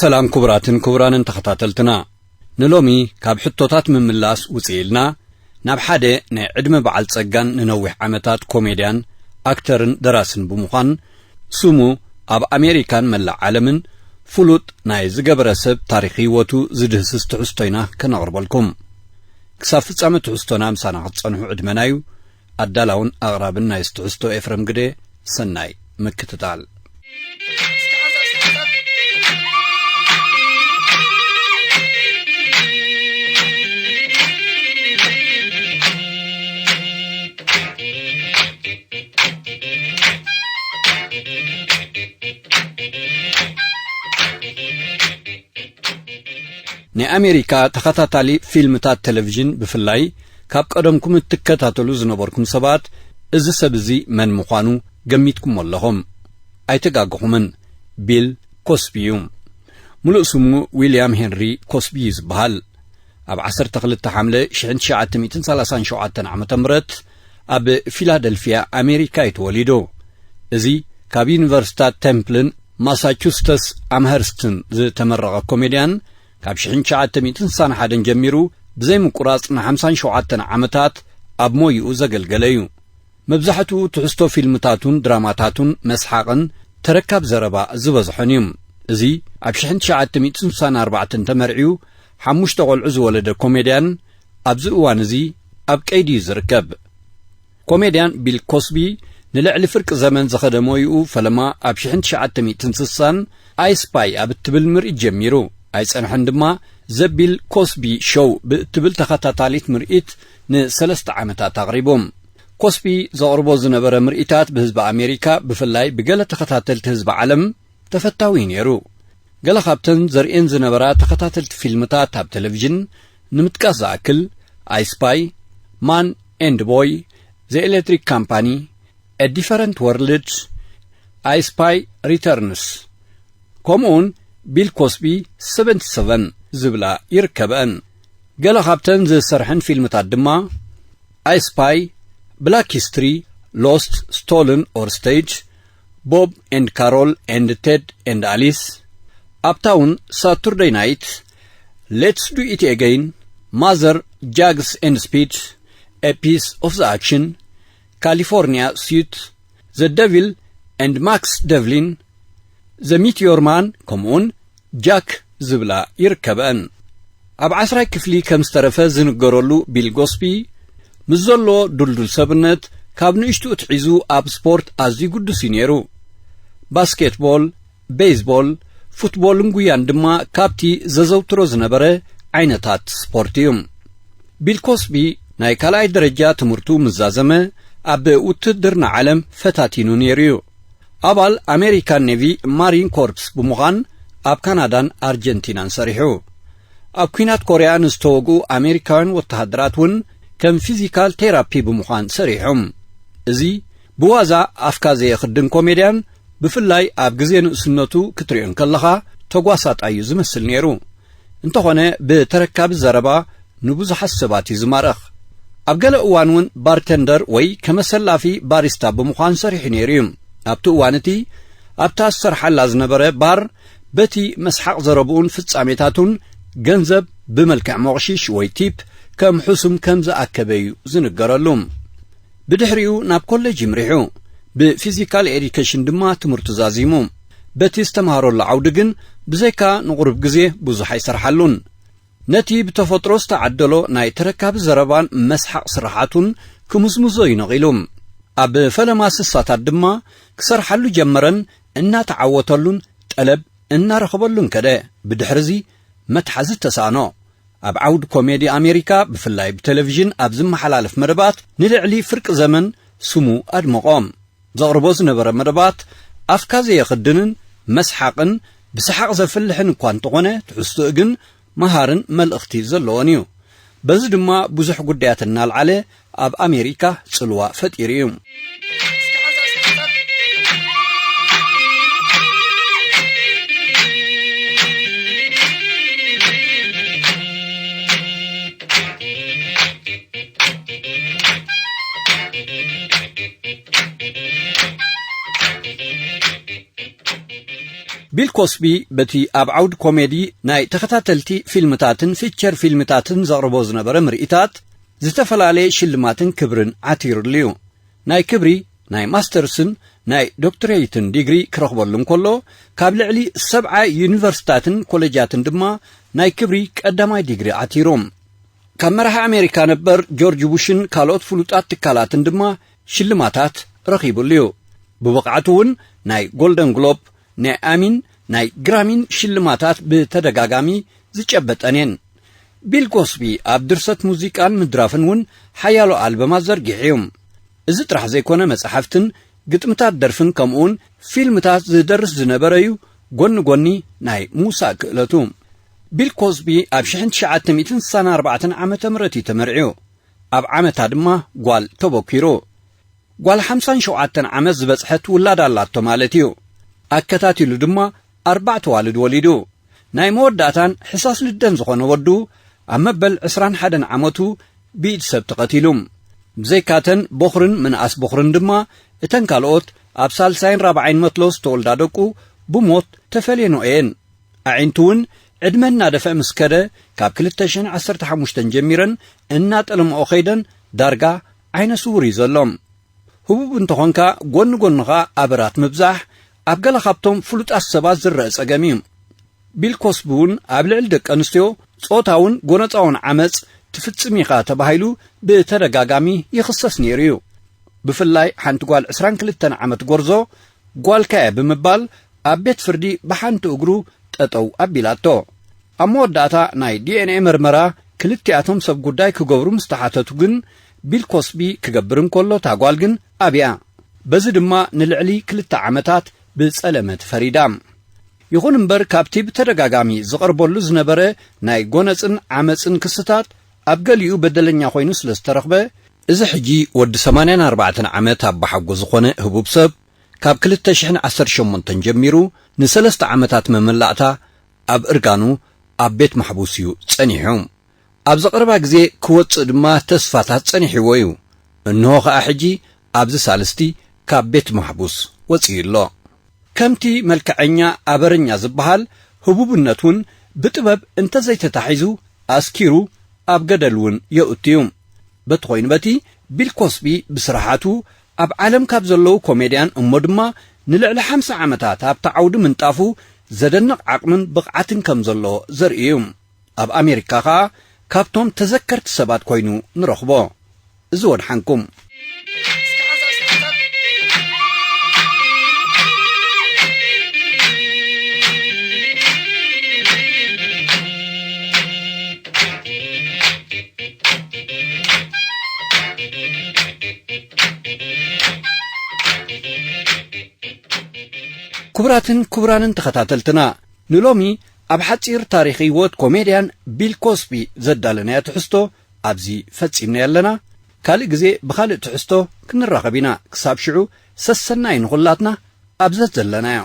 ሰላም ክቡራትን ክቡራንን ተኸታተልትና፣ ንሎሚ ካብ ሕቶታት ምምላስ ውፅእ ኢልና ናብ ሓደ ናይ ዕድመ በዓል ጸጋን ንነዊሕ ዓመታት ኮሜድያን፣ ኣክተርን ደራስን ብምዃን ስሙ ኣብ ኣሜሪካን መላእ ዓለምን ፍሉጥ ናይ ዝገበረ ሰብ ታሪኽ ህይወቱ ዝድህስስ ትሕዝቶ ኢና ከነቕርበልኩም። ክሳብ ፍጻመ ትሕዝቶና ምሳና ክትጸንሑ ዕድመና እዩ። ኣዳላውን ኣቕራብን ናይ ትሕዝቶ ኤፍረም ግደ። ሰናይ ምክትታል። ናይ ኣሜሪካ ተኸታታሊ ፊልምታት ቴሌቪዥን ብፍላይ ካብ ቀደምኩም እትከታተሉ ዝነበርኩም ሰባት፣ እዚ ሰብ እዚ መን ምዃኑ ገሚትኩሞ ኣለኹም። ኣይተጋገኹምን፣ ቢል ኮስቢ እዩ። ምሉእ ስሙ ዊልያም ሄንሪ ኮስቢ እዩ ዝበሃል። ኣብ ዓሰርተ ክልተ ሓምለ ሽሕን ትሽዓተ ሚእትን ሰላሳን ሸውዓተን ዓመተ ምህረት ኣብ ፊላደልፊያ ኣሜሪካ እዩ ተወሊዱ። እዚ ካብ ዩኒቨርሲታት ቴምፕልን ማሳቹስተስ ኣምሀርስትን ዝተመረቐ ኮሜድያን፣ ካብ ሽሕን ትሽዓተ ሚእትን ስሳን ሓደን ጀሚሩ ብዘይ ምቁራጽ ንሓምሳን ሸውዓተን ዓመታት ኣብ ሞይኡ ዘገልገለ እዩ። መብዛሕትኡ ትሕዝቶ ፊልምታቱን ድራማታቱን መስሓቕን ተረካብ ዘረባ ዝበዝሖን እዩ። እዚ ኣብ ሽሕን ትሽዓተ ሚእትን ስሳን ኣርባዕተን ተመርዕዩ ሓሙሽተ ቆልዑ ዝወለደ ኮሜድያን፣ ኣብዚ እዋን እዚ ኣብ ቀይዲ እዩ ዝርከብ። ኮሜድያን ቢል ኮስቢ ንልዕሊ ፍርቂ ዘመን ዝኸደ ሞይኡ፣ ፈለማ ኣብ ሽሕን ትሽዓተ ሚእትን ስሳን ኣይ ስፓይ ኣብ እትብል ምርኢት ጀሚሩ። ኣይጸንሐን ድማ፣ ዘ ቢል ኮስቢ ሾው ብእትብል ተኸታታሊት ምርኢት ንሰለስተ ዓመታት ኣቕሪቡ። ኮስቢ ዘቕርቦ ዝነበረ ምርኢታት ብህዝቢ ኣሜሪካ፣ ብፍላይ ብገለ ተኸታተልቲ ህዝቢ ዓለም፣ ተፈታዊ እዩ ነይሩ። ገለ ካብተን ዘርእየን ዝነበራ ተኸታተልቲ ፊልምታት ኣብ ቴሌቪዥን ንምጥቃስ ዝኣክል፣ ኣይ ስፓይ፣ ማን ኤንድ ቦይ፣ ዘ ኤሌክትሪክ ካምፓኒ፣ ኤ ዲፈረንት ወርልድ፣ ኣይ ስፓይ ሪተርንስ፣ ከምኡውን ቢል ኮስቢ ሰቨንቲ ሰቨን ዝብላ ይርከበን። ገለ ካብተን ዝሰርሐን ፊልምታት ድማ፣ ኣይ ስፓይ፣ ብላክ ሂስትሪ፣ ሎስት፣ ስቶልን ኦር ስቴጅ፣ ቦብ ኤንድ ካሮል ኤንድ ቴድ ኤንድ ኣሊስ፣ ኣፕታውን ሳቱርደይ ናይት፣ ሌትስ ዱ ኢት ኤገይን፣ ማዘር፣ ጃግስ ኤንድ ስፒድ፣ ኤ ፒስ ኦፍ ዘ ኣክሽን፣ ካሊፎርኒያ ሱት፣ ዘ ደቪል ኤንድ ማክስ ደቭሊን፣ ዘ ሚቲዮር ማን፣ ከምኡውን ጃክ ዝብላ ይርከበን። ኣብ ዓስራይ ክፍሊ ከም ዝተረፈ ዝንገረሉ ቢል ጎስቢ፣ ምስ ዘለዎ ድልዱል ሰብነት፣ ካብ ንእሽቱ እትሒዙ ኣብ ስፖርት ኣዝዩ ግዱስ እዩ ነይሩ። ባስኬትቦል፣ ቤይዝቦል፣ ፉትቦልን ጉያን ድማ ካብቲ ዘዘውትሮ ዝነበረ ዓይነታት ስፖርት እዩ። ቢል ኮስቢ ናይ ካልኣይ ደረጃ ትምህርቱ ምስ ዛዘመ፣ ኣብ ውትድርና ዓለም ፈታቲኑ ነይሩ እዩ። ኣባል ኣሜሪካን ኔቪ ማሪን ኮርፕስ ብምዃን ኣብ ካናዳን ኣርጀንቲናን ሰሪሑ። ኣብ ኲናት ኮርያ ንዝተወግኡ ኣሜሪካውያን ወተሃደራት እውን ከም ፊዚካል ቴራፒ ብምዃን ሰሪሖም። እዚ ብዋዛ ኣፍካ ዘየኽድን ኮሜድያን፣ ብፍላይ ኣብ ግዜ ንእስነቱ ክትሪኦ እንከለኻ ተጓሳጣይ እዩ ዝመስል ነይሩ። እንተኾነ ብተረካቢ ዘረባ ንብዙሓት ሰባት እዩ ዝማርኽ። ኣብ ገለ እዋን እውን ባርተንደር ወይ ከመሰላፊ ባሪስታ ብምዃን ሰሪሑ ነይሩ እዩ። ኣብቲ እዋን እቲ ኣብታ ዝሰርሓላ ዝነበረ ባር በቲ መስሓቕ ዘረብኡን ፍጻሜታቱን ገንዘብ ብመልክዕ ሞቕሺሽ ወይ ቲፕ ከም ሕሱም ከም ዝኣከበ እዩ ዝንገረሉ። ብድሕሪኡ ናብ ኮሌጅ ይምሪሑ። ብፊዚካል ኤዱኬሽን ድማ ትምህርቱ ዛዚሙ። በቲ ዝተምሃረሉ ዓውዲ ግን ብዘይካ ንቑሩብ ግዜ ብዙሕ ኣይሰርሓሉን። ነቲ ብተፈጥሮ ዝተዓደሎ ናይ ተረካቢ ዘረባን መስሓቕ ስርሓቱን ክምዝምዞ እዩ ነቒሉ። ኣብ ፈለማ ስሳታት ድማ ክሰርሓሉ ጀመረን እናተዓወተሉን ጠለብ እናረኸበሉን ከደ። ብድሕርዚ መትሓዚ ተሳእኖ። ኣብ ዓውዲ ኮሜዲ ኣሜሪካ፣ ብፍላይ ብቴሌቪዥን ኣብ ዝመሓላለፍ መደባት ንልዕሊ ፍርቂ ዘመን ስሙ ኣድመቖ። ዘቕርቦ ዝነበረ መደባት ኣፍካ ዘየኽድንን መስሓቕን ብሰሓቕ ዘፍልሕን እኳ እንተኾነ፣ ትሕዝትኡ ግን መሃርን መልእኽቲ ዘለዎን እዩ። በዚ ድማ ብዙሕ ጉዳያት እናልዓለ ኣብ ኣሜሪካ ጽልዋ ፈጢሩ እዩ። ቢል ኮስቢ በቲ ኣብ ዓውዲ ኮሜዲ ናይ ተኸታተልቲ ፊልምታትን ፊቸር ፊልምታትን ዘቕርቦ ዝነበረ ምርኢታት ዝተፈላለየ ሽልማትን ክብርን ዓቲሩሉ እዩ። ናይ ክብሪ ናይ ማስተርስን ናይ ዶክትሬትን ዲግሪ ክረኽበሉ እንከሎ፣ ካብ ልዕሊ ሰብዓ ዩኒቨርሲታትን ኮሌጃትን ድማ ናይ ክብሪ ቀዳማይ ዲግሪ ዓቲሩ። ካብ መራሒ ኣሜሪካ ነበር ጆርጅ ቡሽን ካልኦት ፍሉጣት ትካላትን ድማ ሽልማታት ረኺቡሉ እዩ። ብብቕዓቱ እውን ናይ ጎልደን ግሎብ፣ ናይ ኣሚን፣ ናይ ግራሚን ሽልማታት ብተደጋጋሚ ዝጨበጠን እየን። ቢል ኮስቢ ኣብ ድርሰት ሙዚቃን ምድራፍን እውን ሓያሎ ኣልበማት ዘርጊሑ እዩ። እዚ ጥራሕ ዘይኮነ፣ መጻሕፍትን ግጥምታት ደርፍን ከምኡውን ፊልምታት ዝደርስ ዝነበረ እዩ፣ ጎኒ ጎኒ ናይ ምውሳእ ክእለቱ። ቢል ኮስቢ ኣብ ሽሕን ትሽዓተ ሚእትን ስሳን ኣርባዕተን ዓመተ ምህረት እዩ ተመርዕዩ። ኣብ ዓመታ ድማ ጓል ተበኪሩ። ጓል ሓምሳን ሸውዓተን ዓመት ዝበጽሐት ውላድ ኣላቶ ማለት እዩ። ኣከታቲሉ ድማ ኣርባዕተ ዋልድ ወሊዱ። ናይ መወዳእታን ሕሳስ ልደን ዝኾነ ወዱ ኣብ መበል ዕስራን ሓደን ዓመቱ ብኢድ ሰብ ተቐቲሉ። ብዘይካተን ቦኽርን ምንኣስ ቦኽርን ድማ፣ እተን ካልኦት ኣብ ሳልሳይን ራብዓይን መትሎ ዝተወልዳ ደቁ ብሞት ተፈልየኖ እየን። ኣዒንቱ እውን ዕድመ እናደፍአ ምስ ከደ፣ ካብ ክልተ ሽሕን ዓሰርተ ሓሙሽተን ጀሚረን እናጠለምኦ ከይደን፣ ዳርጋ ዓይነ ስውር እዩ ዘሎ። ህቡብ እንተኾንካ፣ ጎኒ ጎኒ ኸኣ ኣበራት ምብዛሕ ኣብ ገለ ካብቶም ፍሉጣት ሰባት ዝረአ ጸገም እዩ። ቢል ኮስቢ እውን ኣብ ልዕሊ ደቂ ኣንስትዮ ጾታውን ጎነጻውን ዓመጽ ትፍጽም ኢኻ ተባሂሉ ብተደጋጋሚ ይኽሰስ ነይሩ እዩ። ብፍላይ ሓንቲ ጓል ዕስራን ክልተን ዓመት ጎርዞ ጓልካ እያ ብምባል ኣብ ቤት ፍርዲ ብሓንቲ እግሩ ጠጠው ኣቢላቶ። ኣብ መወዳእታ ናይ ዲ ኤን ኤ መርመራ ክልቲኣቶም ሰብ ጉዳይ ክገብሩ ምስ ተሓተቱ ግን፣ ቢል ኮስቢ ክገብር እንከሎ፣ እታ ጓል ግን ኣብያ። በዚ ድማ ንልዕሊ ክልተ ዓመታት ብጸለመ ተፈሪዳ። ይኹን እምበር፣ ካብቲ ብተደጋጋሚ ዝቐርበሉ ዝነበረ ናይ ጎነጽን ዓመጽን ክስታት፣ ኣብ ገሊኡ በደለኛ ኮይኑ ስለ ዝተረኽበ፣ እዚ ሕጂ ወዲ ሰማንያን ኣርባዕተን ዓመት ኣባሓጎ ዝኾነ ህቡብ ሰብ፣ ካብ ክልተ ሽሕን ዓሰርተ ሸሞንተን ጀሚሩ ንሰለስተ ዓመታት መመላእታ ኣብ እርጋኑ ኣብ ቤት ማሕቡስ እዩ ጸኒሑ። ኣብዚ ቀረባ ግዜ ክወጽእ ድማ ተስፋታት ጸኒሕዎ እዩ። እንሆ ኸኣ ሕጂ ኣብዚ ሳልስቲ ካብ ቤት ማሕቡስ ወጺኡ ኣሎ። ከምቲ መልክዐኛ ኣበረኛ ዝበሃል፣ ህቡብነት እውን ብጥበብ እንተዘይተታሒዙ ኣስኪሩ ኣብ ገደል እውን የእቱ እዩ። በቲ ኮይኑ በቲ፣ ቢል ኮስቢ ብስራሓቱ ኣብ ዓለም ካብ ዘለዉ ኮሜድያን እሞ ድማ ንልዕሊ ሓምሳ ዓመታት ኣብቲ ዓውዲ ምንጣፉ ዘደንቕ ዓቕምን ብቕዓትን ከም ዘሎ ዘርኢ እዩ። ኣብ ኣሜሪካ ኸኣ ካብቶም ተዘከርቲ ሰባት ኮይኑ ንረኽቦ። እዚ ወድሓንኩም። ክቡራትን ክቡራንን ተኸታተልትና፣ ንሎሚ ኣብ ሓጺር ታሪኽ ህይወት ኮሜድያን ቢል ኮስቢ ዘዳለናዮ ትሕዝቶ ኣብዚ ፈጺምና ኣለና። ካልእ ግዜ ብኻልእ ትሕዝቶ ክንራኸብ ኢና። ክሳብ ሽዑ፣ ሰሰናይ ንኹላትና ኣብ ዘዘለናዮ።